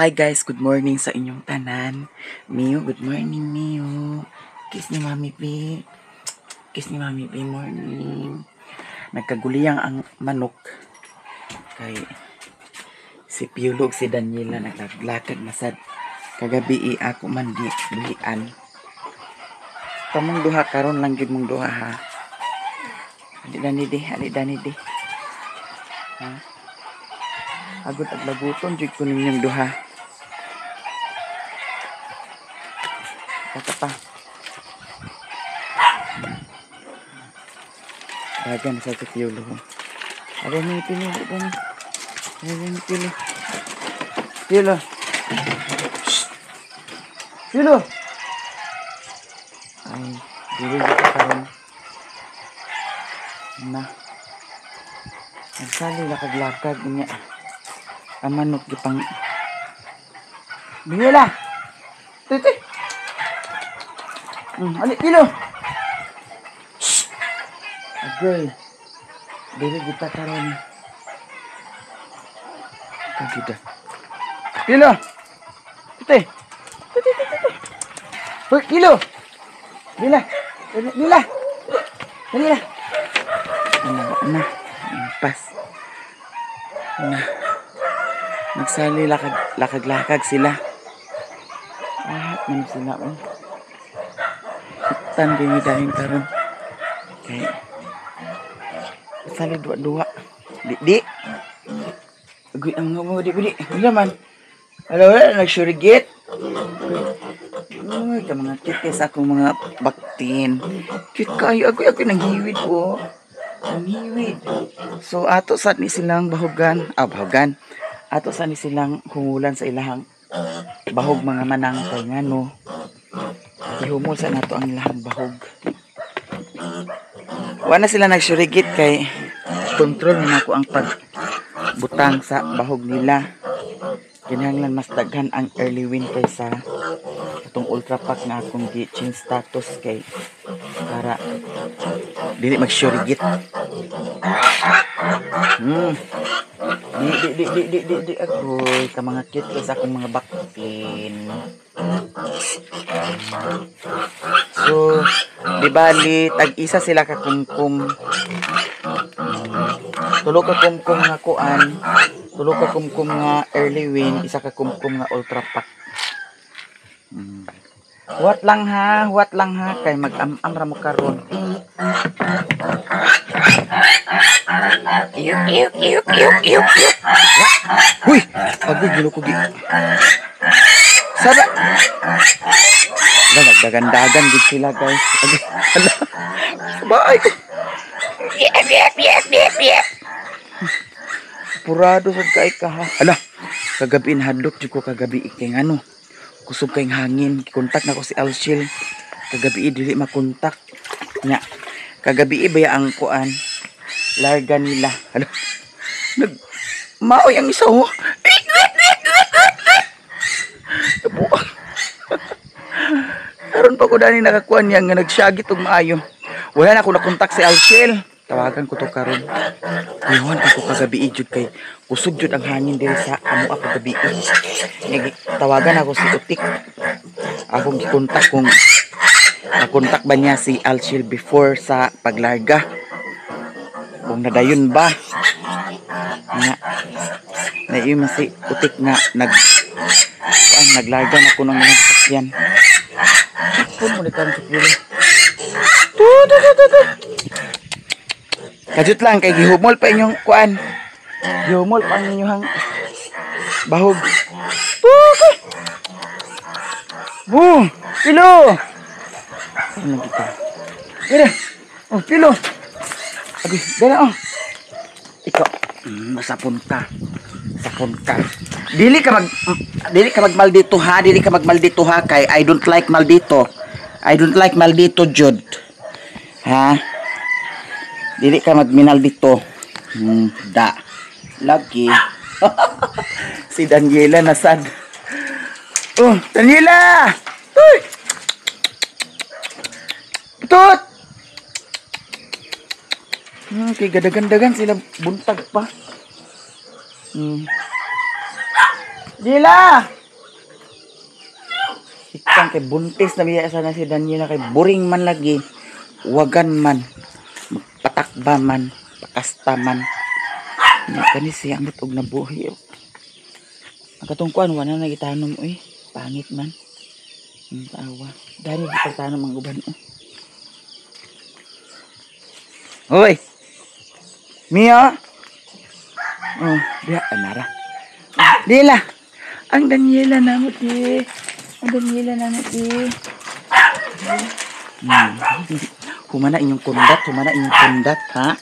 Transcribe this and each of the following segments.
Hi guys, good morning sa inyong tanan. Mio, good morning, Mio. Kiss ni Mami P. Kiss ni Mami P, morning. Nagkaguliyang ang manok. Kay si Piolo ug si Daniela naglaglakad na sad. Kagabi ako man di buhian. Kamong duha karon lang gyud mong duha ha. Ali dani di, ali dani di. Ha? Agod ag laguton jud ko ninyong duha. Kata pa. Dagan sa si Piolo. Ali ni Piolo, ali ni. Ali ni Piolo. Piolo. Piolo. Ay, dili ka karon. Na. Nagsali lakag-lakag niya. Ang manok gipang Daniela! Tete! Ali, Pilo! Shh! Agoy! Dili kita karon. Kagida. Pilo! Tete! Tete, tete, tete! Hoy, Pilo! Dila! Dila! Dila! Ano, na. Pas. Na. Nagsali lakag-lakag sila. Ah, man sila oh. Tan gini dahin karon. Kay sali duwa-duwa. Di di. Agoy ang mo di di. Wala man. Wala wala nagsurigit. Uy, ka mga cute sa akong mga baktin. Cute kayo. Agoy agoy nanghiwid po. Nanghiwid. So ato sad ni silang bahugan. Ah, bahugan. Ato sa ni silang hungulan sa ilahang bahog mga manang kay ngano ihumol sa nato ang ilahang bahog. Wala sila nagsurigit kay kontrol na nako ang pagbutang sa bahog nila. Kinahanglan mas daghan ang early win kaysa itong ultra pack nga akong gi-change status kay para dili magsurigit. Di di di di di di di agoy ka mga cute sa akong mga baktin. So, di bali tag-isa sila ka kumkum. Tulo ka kumkum nga kuan, tulo ka kumkum nga early win, isa ka kumkum nga ultra pack. Huwat lang ha, huwat lang ha kay mag-am-am ra mo karon. Iuk, iuk, iuk, iuk, iuk, iuk. Huy! Agoy, gilo ko gi. Saba! Wala, nagdagandagan gid sila, guys. Agoy, ala. Saba, ay ko. Yep, yep, yep, yep, yep. Purado sad kay ka, ha. Ala, kagabi hadlok jud ko kagabi kay ngano. Kusog kay hangin, gikontak na ko si Alshil. Kagabi dili makontak. Nya, kagabi baya ang kuan. Larga nila. Ano? Nag maoy ang isa oh. Nabuang. Karon pa ko dani nakakuan niya nga nagsyagit og maayo. Wala na ako nakontak si Alshil. Tawagan ko to karon. Iwan ko kagabi jud kay kusog jud ang hangin diri sa amo kagabi. Tawagan ako si Utik. Akong gikontak kung nakontak ba niya si Alshil before sa paglarga. Kung nadayon ba nga naiyon si Utik nga nag kuan naglarga na kuno ng sasakyan. Pun mo ni karon sa pilo. Tu tu tu tu. Kajut lang kay gihumol pa inyong kuan. Gihumol pa ang inyong bahog. Tu tu. Bu, pilo. Ano kita? Mira. Oh, pilo. Agoy, dala oh. Ikaw, masapon ka. Sapon ka. Dili ka magmaldito ha, dili ka magmaldito ha kay I don't like maldito. I don't like maldito jud. Ha? Dili ka magminaldito. Da. Lagi. Si Daniela nasad. Oh, Daniela! Uy! Tut! Okay, gadagan-dagan sila buntag pa. Dila! Ikang kay buntis na biya sana si Daniela kay boring man lagi. Wagan man. Magpatakba man. Pakasta man. Nya kani siya amot og nabuhi. Ang katong kuan wala na gitanom oy. Pangit man. Ang tawa. Dani di pagtanom ang uban oh. Hoy. Mia. Oh, diha anara. Dila. Ang Daniela namo ti. Ang Daniela namo ti. Humana inyong kundat, humana inyong kundat, ha?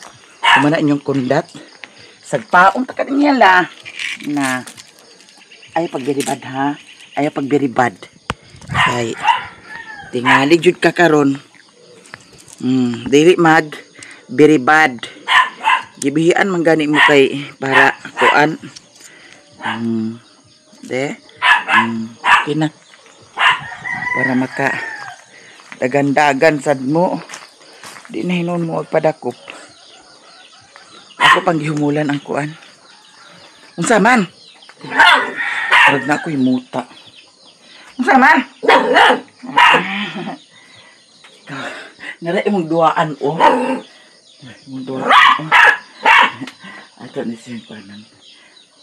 Humana inyong kundat. Sagpaon ta ka Daniela. Na. Ay pagbiribad ha. Ay pagbiribad. Kay tingali jud ka karon. Dili mag biribad. Gibihian man gani mo kay para kuan. De. Okay na. Para maka dagan-dagan sad mo. Di na hinon mo agpadakop. Ako pang gihumulan ang kuan. Unsa man? Murag na ako'y muta. Unsa man? Nara imong duaan oh. Imong duaan. Oh. Ato ni siyang kuanan.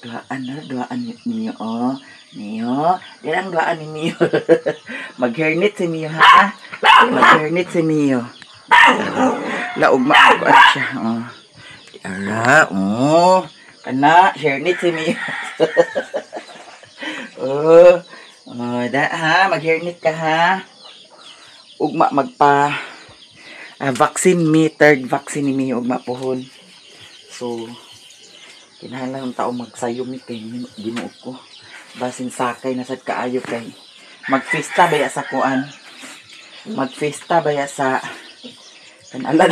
Duaan na, duaan niyo oh. Niyo, dirang duaan ni Mio. Mag-hairnet si Mio ha. Mag-hairnet si Mio. Laog ma kuan siya oh. Ara, oh. Kana, hairnet si Mio. Oh. Oh, da ha, mag-hairnet ka ha. Ugma magpa vaccine me, third vaccine ni Mio ugma pohon. So, kinahanglan ang tao magsayo mi kay Ginoo ko. Basin sakay na sad kaayo kay magfesta baya sa kuan. Magfesta baya sa kanalan.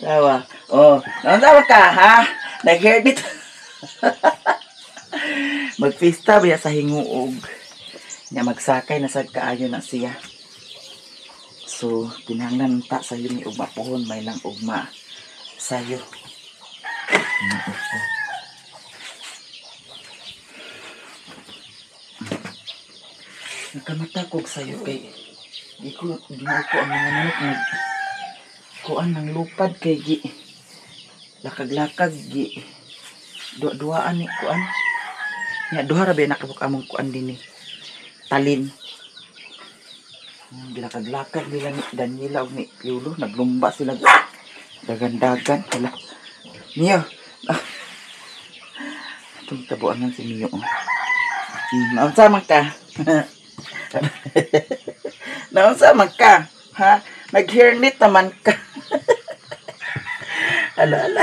Tawa. Oh, naunsa ka ha? Nag-hairnet. Magfesta baya sa hinguog. Nya magsakay na sad kaayo na siya. So, kinahanglan ta sayo ni ugma pohon may lang ugma sayo. Ginoo ko. Nakamata kog sayo kay di ko Ginoo ko ang mga manok nag kuan ng lupad kay gi lakag-lakag gi duwa-duwaan ni kuan. Nya duha ra ba nakabuk among kuan dinhi. Talin. Gilakag-lakag nila ni Daniela ug ni Piolo, naglumba sila dagan-dagan hala. Mio. Itong tabuangan si Mio. Oh. Naunsa man ka? Naunsa man ka? Ha? Nag-hairnet naman ka. Ala ala.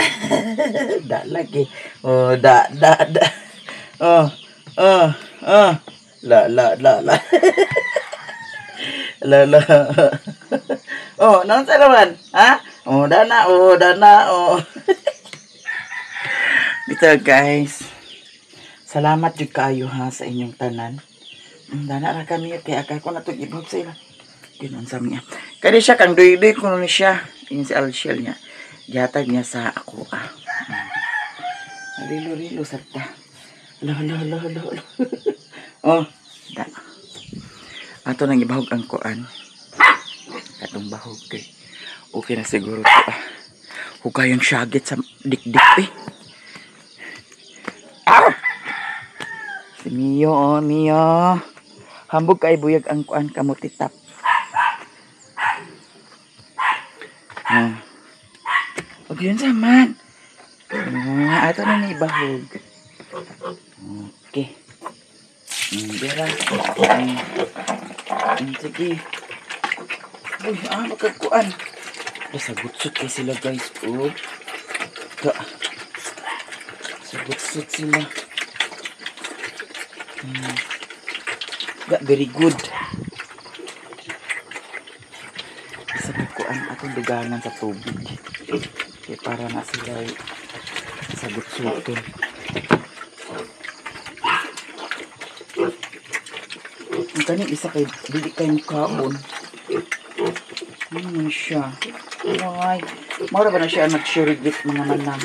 Da lagi. Oh, da da da. Oh, oh, oh. La la la la. La la. Oh, naunsa naman? Ha? Oh, dana, oh, dana, oh. Dito guys. Salamat jud kaayo ha sa inyong tanan. Dana ra kami kay akay ko na to ibog sa ila. Ginunsa niya. Kani siya kang duy-duy kuno ni siya. Ingon si Alshel niya. Gihatag niya sa ako ah. Rilo-rilo sa ta. Lo lo lo lo. Oh, da. Ato nang ibahog ang kuan. Katong bahog kay okay na siguro to ah. Hugayong syagit sa dikdik eh. Ah! Si Mio, oh, Mio. Hambog kay buyag ang kuan kamuti tap. Ah. Og yun sa man. Ah, ato na ni ibahog. Okay. Dira. Sige. Uy, magkagkuan. Sagutsot kay sila guys. Oh. Da. Sagutsot sila. Da, very good. Sa pagkuan atong dugangan sa tubig. Kaya para na sila sagutsuton. Ang kaning isa kay dili kay mukaon. Ano man siya? Ay, mura ba na siya nag-shurigit mga manang?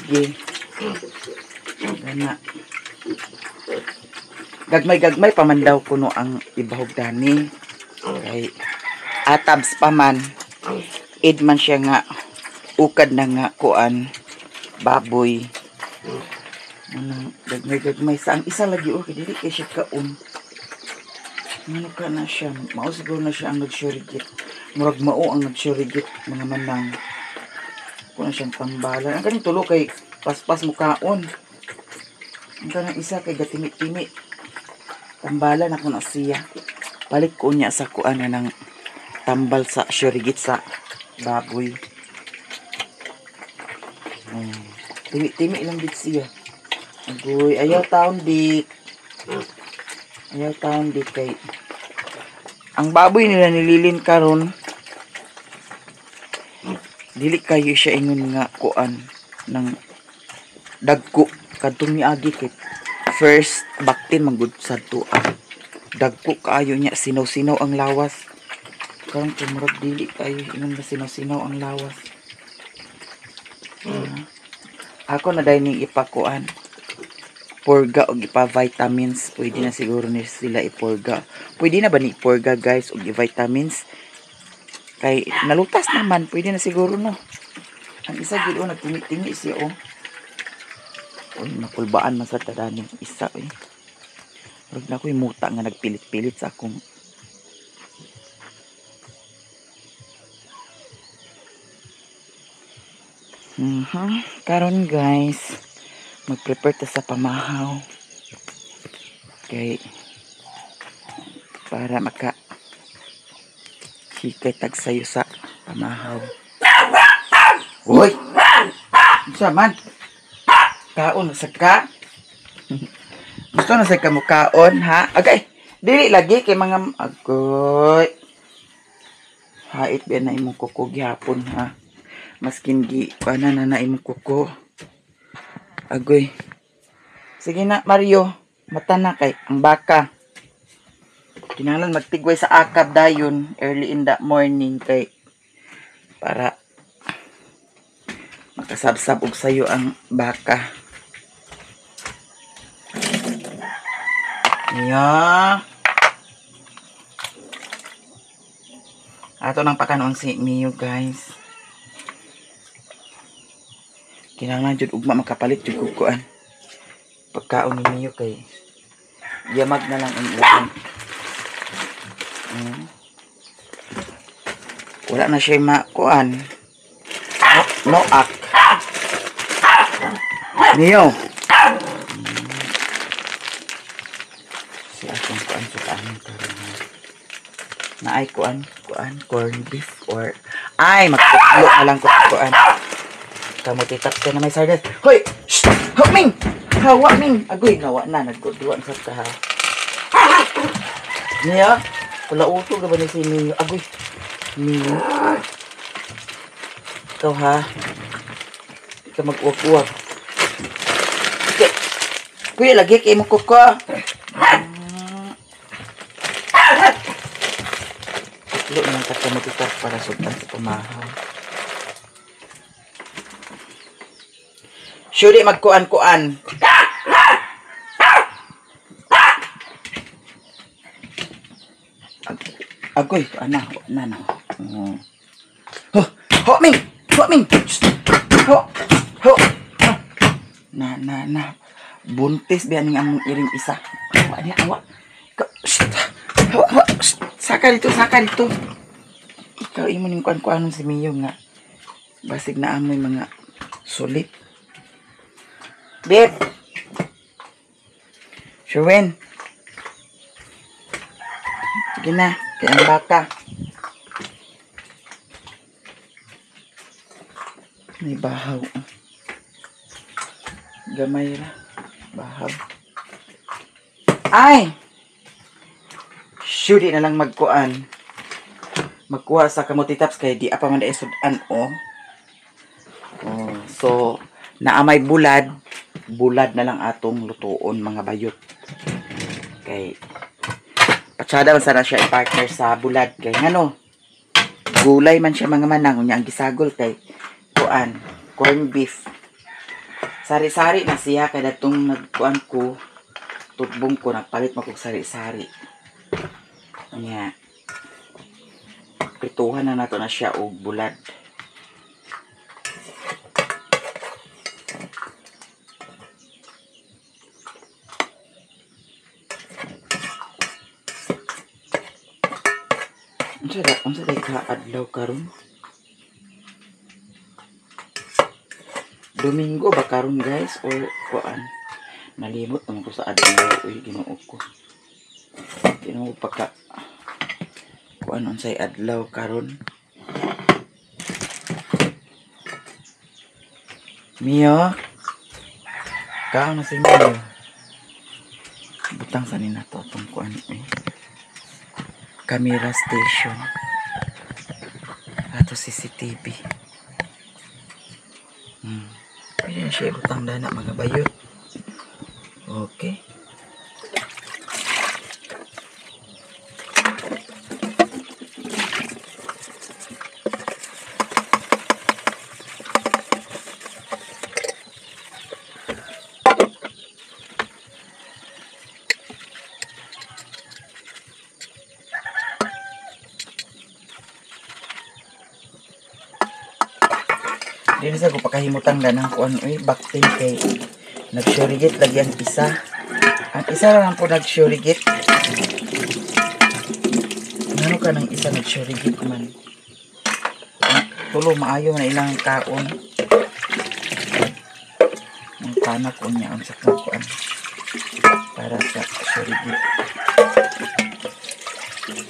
Sige. Gana. Gagmay-gagmay pa man daw kuno ang ibahog dani. Kay atabs pa man. Id man siya nga ukad na nga kuan baboy. Anong gagmay-gagmay sa ang isa lagi o kay dili kay siya kaon. Ano ka na siya? Mao siguro na siya ang nagsurigit. Murag mao ang nagsurigit mga manang. Kuno siyang tambalan. Ang kaning tulo kay paspas mo kaon. Ang kanang isa kay gatimi-timi. Tambalan ako na siya. Palit ko niya sa kuan na ng tambal sa surigit sa baboy. Timi-timi lang gid siya. Agoy, ayaw taon dik. Ayaw taon dik kay ang baboy nila nililin karon. Dili kayo siya ingon nga kuan ng dagko kadtong miagi kay first baktin manggod sa tuwa. Dagko kaayo niya, sinaw-sinaw ang lawas. Karon kay murag dili kayo ingon nga sinaw-sinaw ang lawas. Ako na dahil ning ipakuan purga og ipa-vitamins. Pwede na siguro ni sila ipurga. Pwede na ba ni ipurga guys og i-vitamins? Kay nalutas naman, pwede na siguro no. Ang isa gid oh, nagtingi-tingi siya oh. Uy, nakulbaan man sa tadaning isa eh. Murag na ako'y muta nga nagpilit-pilit sa akong Karon guys, mag-prepare ta sa pamahaw. Kay para maka hikay tag sayo sa pamahaw. Uy! Unsa man? Kaon sa ka? Gusto na sa ka mo kaon ha? Agay, dili lagi kay mga agoy. Hait ba na imong kuko gihapon ha? Maskin gi kuana na na imong kuko. Agoy. Sige na Mario, mata na kay ang baka. Kinahanglan magtigway sa akab dayon early in the morning kay para makasabsab og sayo ang baka. Yeah. Ato nang pakanon si Mio guys. Kinahanglan jud ugma makapalit jud kog kuan. Pagkaon ni Mio kay yamag na lang ang ulam. Wala na siya makuan. No, no ak. Mio. Si akong kuan sa kanon karon. Naay kuan, kuan corn beef or ay magputlo na lang ko kuan. Kamuti tap ka na may sardinas. Hoy! Shh! Ho, Ming! Hawa, Ming! Agoy, nawa na. Nagkuduan sa ka, ha? Niya? Wala uto ka ba ni si Mio? Agoy! Mio? Ikaw, ha? Ikaw mag-uwag-uwag. Okay. Kuya, lagi kay mo kuko. Putlo naman ka kamuti tap para sugtan sa pamahaw. Sure, magkuan-kuan. Agoy, ana, na na. Ho, ho, Ming! Ho, Ming! Ho, ho. Na, na, na. Buntis biya ning among iring isa. Awa niya, awa. Hawa, hawa. Saka dito, saka dito. Ikaw, imo ning kuan-kuanon si Mio nga. Basig na amoy mga sulit. Babe. Sherwin. Sige na. Kaya ang baka. May bahaw. Gamay ra. Bahaw. Ay! Shoot, di na lang magkuan. Magkuha sa kamuti tops kay di apa man dai sudan oh. Oh, so naamay bulad. Bulad na lang atong lutuon mga bayot. Kay patsada man sana siya i-partner sa bulad kay ngano gulay man siya mga manang, unya ang gisagol kay kuan corn beef. Sari-sari na siya kay datong nagkuan ko, tugbong ko, nagpalit mo kog sari-sari. Nya. Prituhan na nato na siya og bulad. Unsa day ka adlaw karon? Domingo ba karon guys or kuan? Nalimot naman ko sa adlaw, uy, Ginoo ko. Ginoo pa ka kuan unsay adlaw karon? Mio, kaon na si Mio. Butang sa nina to atong kuan eh. Camera station. Ato CCTV. Ayan siya, butang dana mga bayot. Okay. Dili sa ko pakahimutang danang kuan oy, baktin kay nagsurigit lagi ang isa. Ang isa lang po nagsurigit. Ngano ka nang isa nagsurigit man? Tulo maayo na ilang kaon. Ang kanak ko niya unsa ka kuan para sa surigit.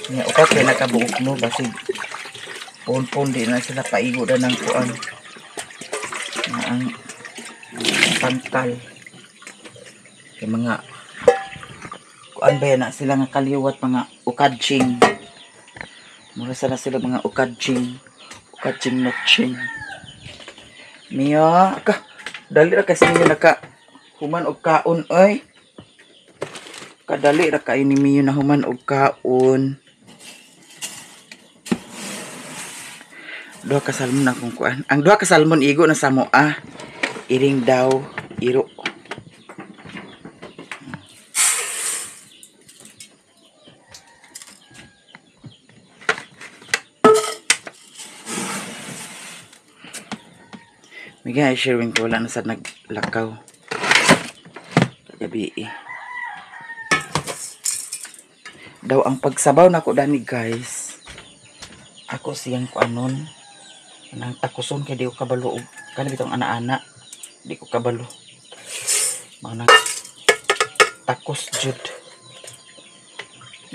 Nya upat kay nakabuok no basig pon-pon di na sila paigo danang kuan. Ang pangkal kay mga kuan ba na sila nga kaliwat mga ukadching, mura sana sila mga ukadching, ukadching notching. Mio ka dali ra kasi niyo naka human og kaon oy, kadali ra kay ni Mio na human og kaon. Duha ka salmon akong kuan. Ang duha ka salmon igo na sa moa. Iring daw iro. Migay sharing ko wala na sa naglakaw. Kagabi eh. Daw ang pagsabaw nako dani guys. Ako siyang kuanon. Nang takuson kay di ko kabalo og kani bitong ana-ana di ko kabalo. Mga takos jud.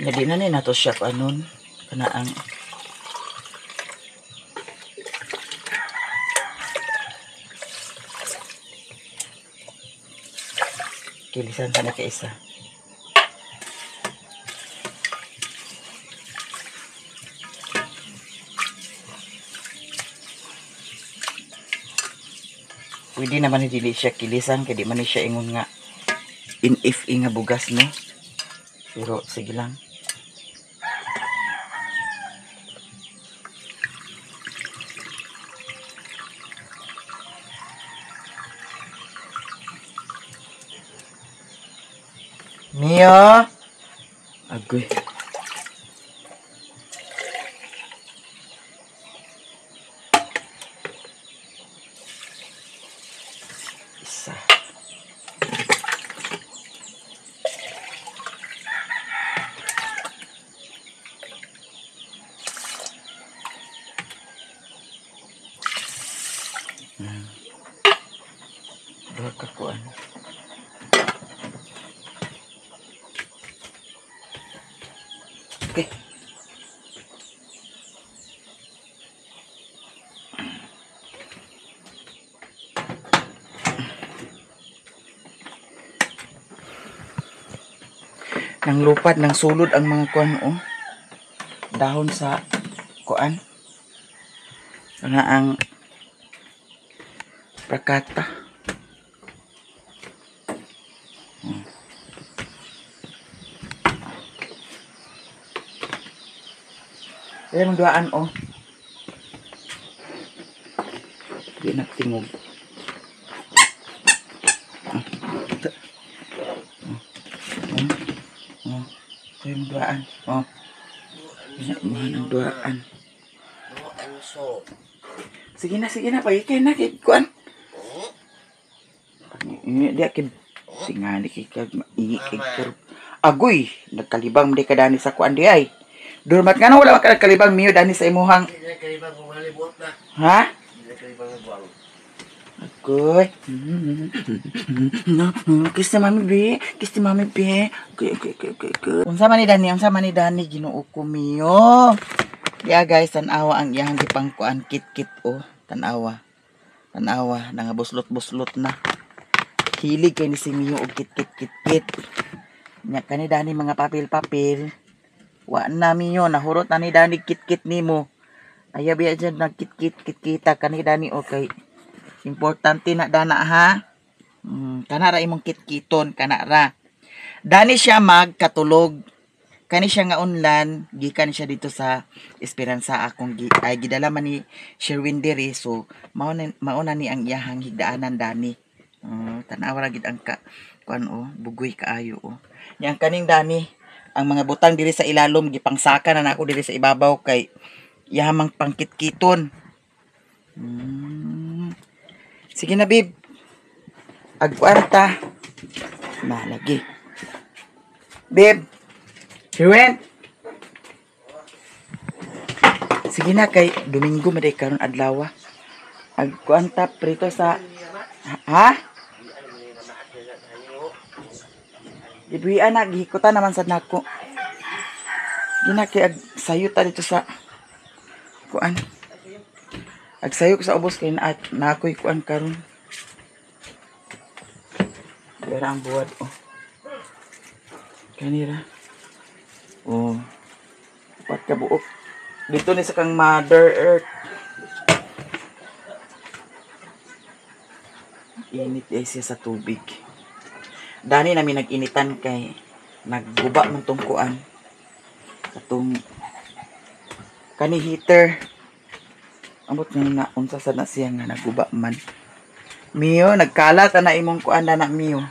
Nya di na ni nato siya kuanon kana ang kilisan sana kay isa. Pwede naman ni dili siya kilisan kay di man ni siya ingon nga in if nga bugas no. Pero sige lang. Mio. Agoy. Isa. Duha ka kuan. Okay. Nang lupad, nang sulod ang mga kuan oh. Dahon sa kuan. Nga ang prakata. Ayan ang duaan oh. Di nagtingog. Imong duaan. Oh. Imong duaan. Sige na pagikay na kay kuan. Di kay tingali kay kag maingi kay karon. Agoy, nagkalibang man di ka dani sa kuan di ay. Durmat nga wala man ka nagkalibang Mio dani sa imuhang. Ha? Agoy. Kiss ni Mami B. Kiss ni Mami B. Okay, okay, okay, okay, okay. Unsa man ni Dani? Unsa man ni Dani? Ginoo ko Mio. Ya guys, tan-awa ang iyang gipangkuan kit-kit oh. Tan-awa. Tan-awa, nangabuslot-buslot na. Hilig kay ni si Mio og kit-kit kit-kit. Nya kani Dani mga papel-papel. Wa na Mio, nahurot na ni Dani kit-kit nimo. Ayaw biya dyan nagkit-kit kit-kita kani Dani okay. Importante na dana ha. Kana ra imong kit-kiton, kana ra. Dani siya magkatulog. Kani siya nga unlan, gikan siya dito sa Esperanza akong ay gidala man ni Sherwin diri, so mauna ni ang iyahang higdaanan Dani. Tan-awa ra gid ang ka kuan oh, bugoy kaayo oh. Yang kaning Dani, ang mga butang diri sa ilalom gipangsaka na nako diri sa ibabaw kay iyahang pangkitkiton. Sige na babe. Agkuanta. Malagi. Babe. Sherwin. Sige na kay Domingo maday karon adlaw. Agkuanta prito sa ha? Gibuhian na gihikutan naman sad nako. Gina kay ag sayo ta dito sa kuan. Agsayo ko sa ubos kay na ako'y kuan karon. Dira ang buwad oh. Kanira. Oh. Upat ka buok. Dito ni sa kang Mother Earth. Init ay siya sa tubig. Dani nami nag-initan kay nagguba man tong kuan. Atong kani heater. Ambot nga na unsa sad na siya nga naguba man. Mio, nagkalat ana imong kuan na Mio.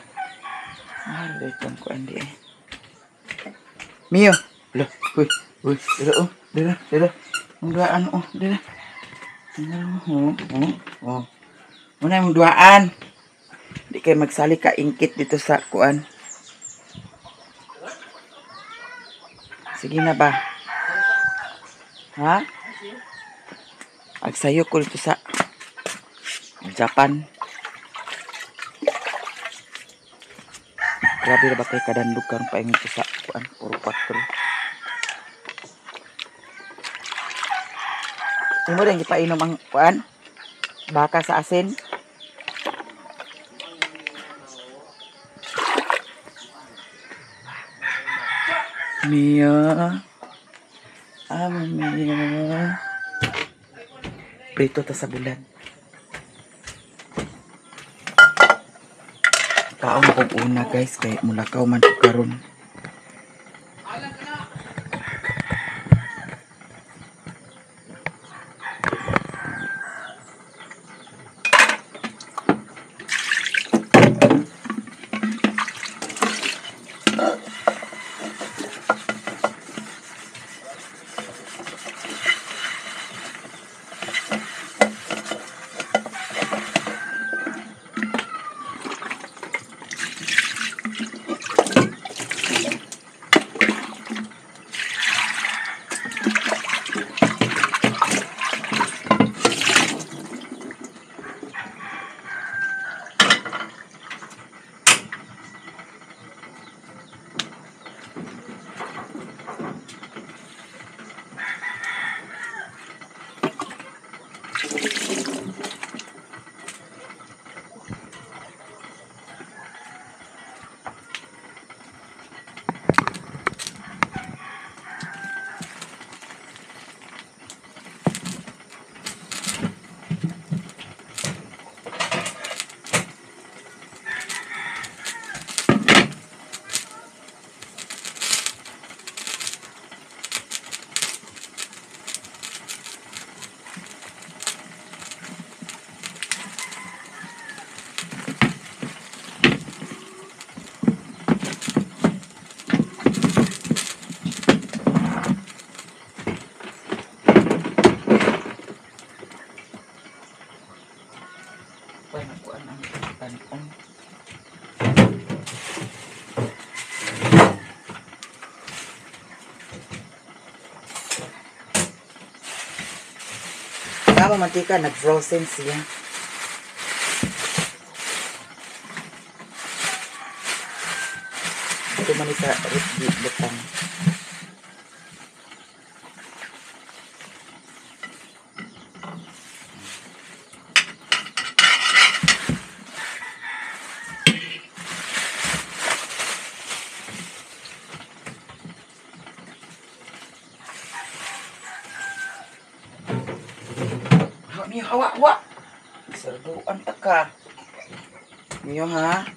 Ah, dito ang kuan di eh. Mio, lo, huy, huy, dira oh, dira, dira. Ang duaan oh, dira. Oh, oh, oh. Muna imong duaan. Di kay magsali ka ingkit dito sa kuan. Sige na ba? Ha? Agsayo ko dito sa Japan. Grabe ra ba kay kadanlog karon paingon ko sa kuan, puro 4. Imo rin gipainom ang kuan baka sa asin. Mia. Ah, Mia. Prito ta sa bulan. Kaon kog una guys kay mulakaw man ko karon. Saraduan. Tama mantika, nag-frozen siya. Ito man sa rip butang. Miyo, hawa, hawa. Sarduan ta ka. Miyo, ha?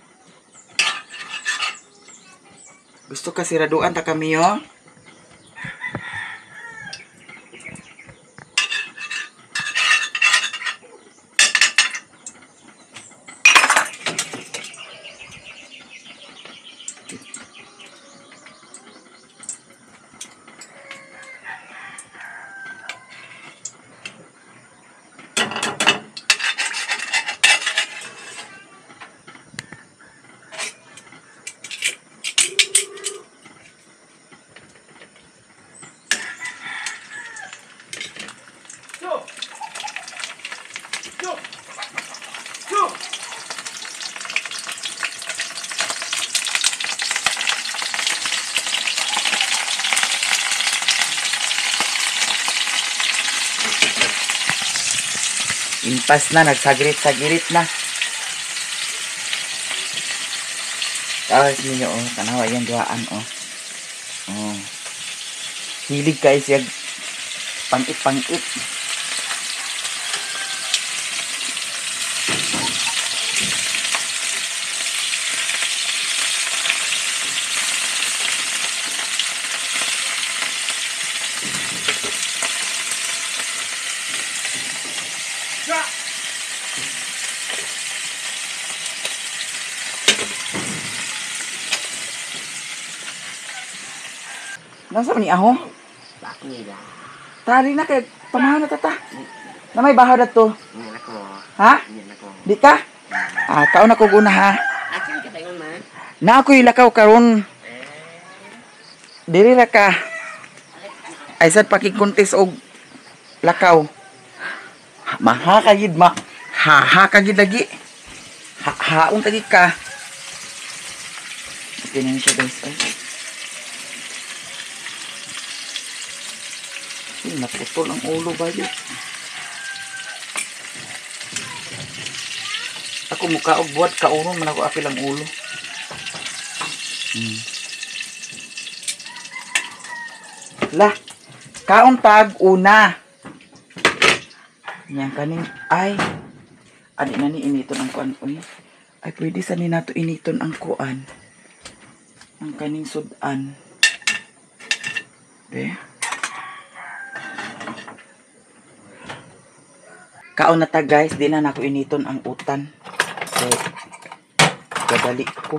Gusto ka siraduan ta ka, Miyo? Impas na, nagsagirit-sagirit na. Tapos ninyo, oh, tanawa yan, duhaan, oh. Oh. Hilig kayo siya, pangit-pangit. Nasa ni aho? Tari na kay pamahaw na tata. Na may bahaw na to. Ha? Di ka? Ah, kaon ako guna ha. Na ako'y lakaw karon. Diri ra ka. Ay sad pakikuntis og lakaw. Maha kagid ma. Ha ha kagid lagi. Ha haon tagi ka. Okay na siya guys. Ay. Naputol ang ulo ba yun? Ako mukha og buhat kaunon man ako apil ang ulo. La, kaon tag una. Yan kaning ay adi na ni initon ang kuan oy. Ay pwede sa ni nato initon ang kuan. Ang kaning sudan. Be. Kaon na ta guys, di na nako initon ang utan. So, gadali ko.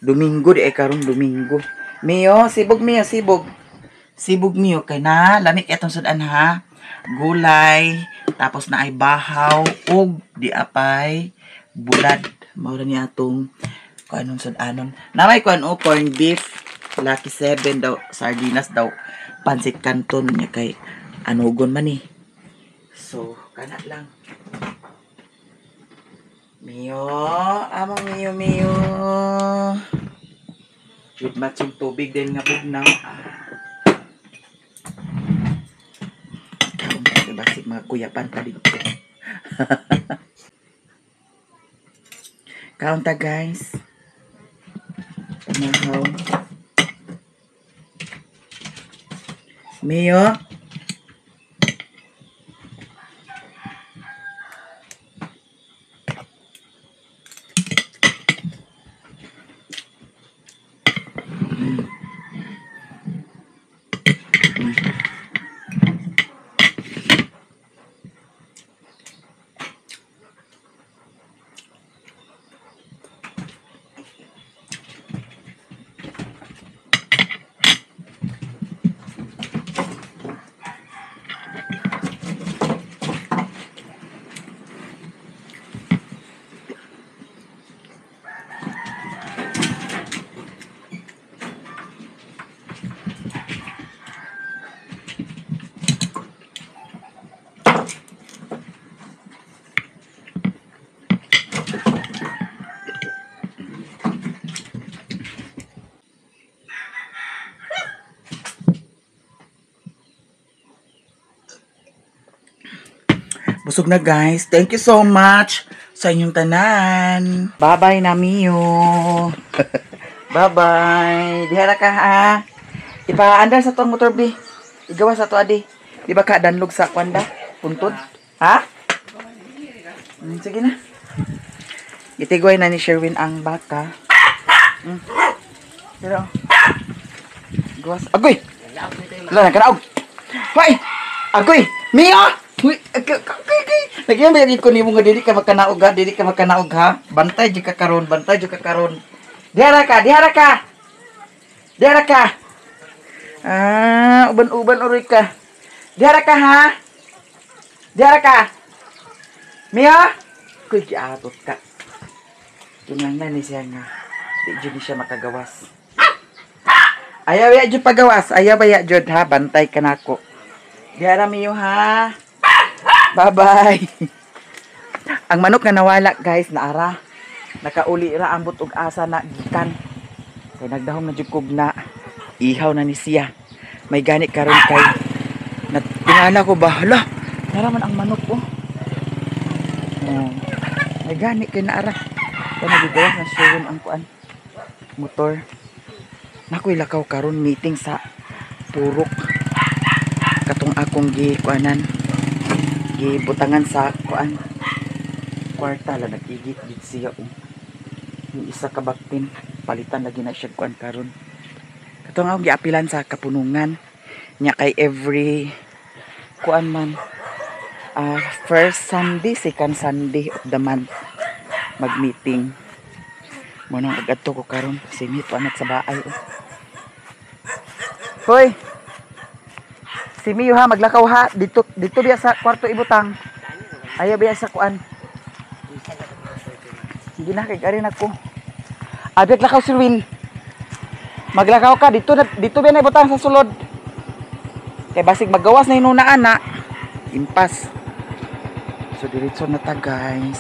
Domingo di ay karon Domingo. Mio, sibog Mio, sibog. Sibog Mio kay na lamig atong sudan ha. Gulay, tapos na ay bahaw ug di apay bulad. Mao ra ni atong kuanon sudanon. Na may kuan o corn beef, Lucky 7 daw, sardinas daw, pansit canton niya kay anugon man eh. So, kana lang. Mio, among Mio, Mio. With matching tubig din nga bugnaw. Kaon basig mga kuyapan ta dito. Kaon ta guys. Pamahaw. Mio. Busog na, guys. Thank you so much sa inyong tanan. Bye-bye na, Mio. Bye-bye. Diha ra ka ha. Ipa-andar sa to ang motor, bi. Igawa sa to adi. Di ba ka danlog sa kwanda? Puntod? Ha? Sige na. Itigway na ni Sherwin ang baka. Pero, gawas. Agoy! Wala na, kanaog! Hoy! Agoy! Mia! Uy, agoy, agoy, agoy. Nagyan ba yung ko nimo nga dili ka makanaog ha? Dili ka makanaog ha? Bantay jud ka karon, bantay jud ka karon. Dihara ka, dihara ka. Dihara ka. Ah, uban-uban uroy ka. Dihara ka ha? Dihara ka. Mia? Kuy, giatot ka. Kinahanglan ni siya nga. Di jud ni siya makagawas. Ayaw ya jud pagawas. Ayaw ba ya jud ha? Bantay ka nako. Dihara, Mio, ha. Bye-bye. Ang manok nga nawala, guys, naara. Nakauli ra ambot og asa na gikan. Kay nagdahom na jud kog na ihaw na ni siya. May gani karon kay natingala ko ba, hala, naraman ang manok oh. Oh. May gani kay naara. Kaya nagigawas na siya ang kuan motor. Nakoy lakaw karon, meeting sa purok. Katong akong gi kuanan, gibutangan sa kuan, kwarta la, nagigit gid siya oh. Yung isa ka baktin, palitan lagi na siya kuan karon. Katong akong giapilan sa kapunungan nya kay every kuan man, first Sunday, second Sunday of the month mag-meeting. Mo nang agadto ko karon si Mito anak sa baay oh. Hoy. Si Mio ha, maglakaw ha. Dito dito biya sa kwarto ibutang. Ayaw biya sa kuan. Hindi na kay ari na ko. Abig lakaw si Will. Maglakaw ka dito na, dito biya na ibutang sa sulod. Kay basig magawas na inuna ana. Impas. So diretso na ta, guys.